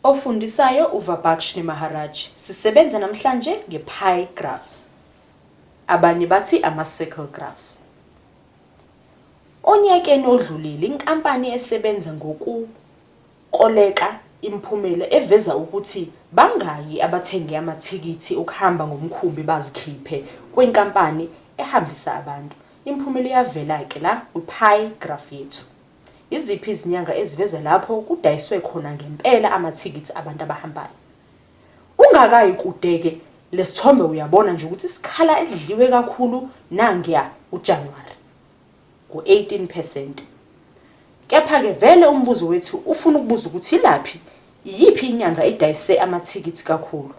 Ofundisayo uVabhakshni Maharaj. Sisebenza namhlanje nge-pie graphs. Abanye bathi ama-circle graphs. Onyakeni odlulile inkampani esebenza ngokukoleka imiphumela eveza ukuthi bangaki abathenge amathikithi okuhamba ngomkhumbi bazikhiphe kwinkampani ehambisa abantu. Imiphumela iyavela-ke la kwi-pie graph yethu. Iziphi izinyanga eziveza lapho kudayiswe khona ngempela amathikithi abantu abahambayo? Ungakayi kude-ke lesithombe uyabona nje ukuthi isikhala esidliwe kakhulu nangiya uJanuwari ngo-18 percent. Kepha-ke vele umbuzo wethu ufuna ukubuza ukuthi ilaphi iyiphi inyanga edayise amathikithi kakhulu.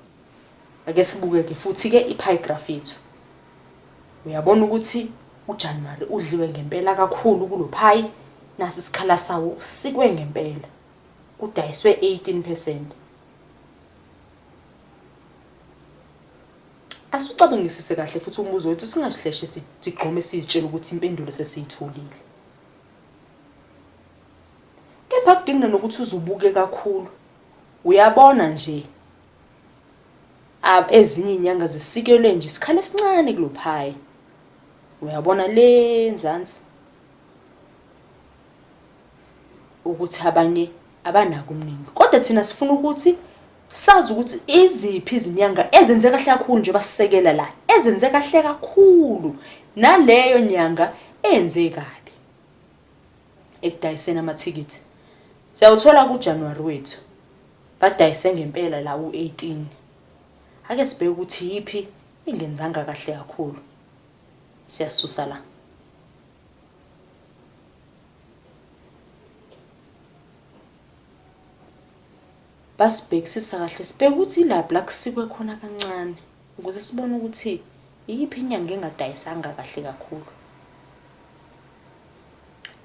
Ake sibuke-ke futhi-ke i-pie graph yethu. Uyabona ukuthi uJanuwari udliwe ngempela kakhulu kulo phayi, nasi isikhala sawo sikwe ngempela. Kudayiswe 18 percent. Asucabangisise kahle futhi umbuzo wethu singahleshe sigxume sizitshele ukuthi impendulo sesiyitholile. Kepha kudinga nokuthi uzubuke kakhulu. Uyabona nje ezinye iy'nyanga zisikelwe nje isikhala esincane kulo phayi. Uyabona le enzansi ukuthi abanye abanako umningi. Kodwa thina sifuna ukuthi sazi ukuthi iziphi izinyanga ezenze kahle kakhulu nje basisekela la, ezenze kahle kakhulu naleyo nyanga enze kabi ekudayiseni amathikithi. Siyawuthola kuJanuwari wethu. Badayise ngempela la u-18. Ake sibheke ukuthi yiphi engenzanga kahle kakhulu. Siyasusa la. Basibhekisisa kahle sibheke ukuthi ilaphi la kusikwe khona kancane ukuze sibone ukuthi iyiphi inyanga engadayisanga kahle kakhulu.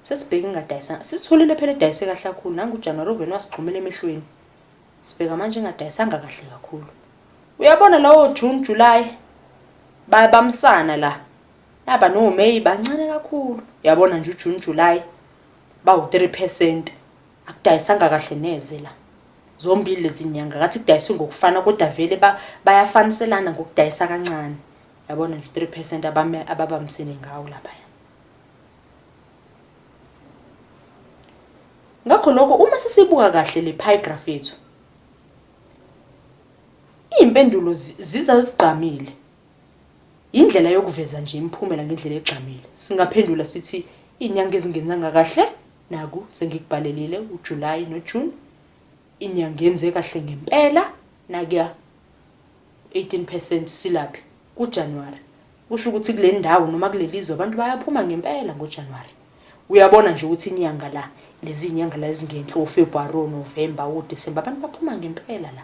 Sesibheke ingadayisanga. Sisitholile phela edayise kahle kakhulu. Nangu uJanuwari uvele wasigxumela emehlweni. Sibheka manje ingadayisanga kahle kakhulu. Uyabona lawo June, July bayabamsana la. Naba noMay bancane kakhulu. Uyabona nje uJune, July bawu-3 percent. Akudayisanga kahle neze la. Zombili lezi nyanga ngathi kudayiswe ngokufana kodwa vele bayafaniselana ngokudayisa kancane. Yabona nje 3 percent ababambisene ngawo laphaya. Ngakho lokho uma sesibuka kahle le pie graph yethu, iy'mpendulo ziza zigqamile. Indlela yokuveza nje imiphumela ngendlela egqamile. Singaphendula sithi iy'nyanga ezingenzanga kahle naku sengikubhalelile uJuly noJune. Inyanga yenze kahle ngempela nakuya 18 percent silaphi kuJanuwari. Kusho ukuthi kule ndawo noma kuleli zwe abantu bayaphuma ngempela ngoJanuwari. Uyabona nje ukuthi inyanga la, lezi nyanga la ezingenhla oFebruary, oNovember, oDisemba abantu baphuma ngempela la.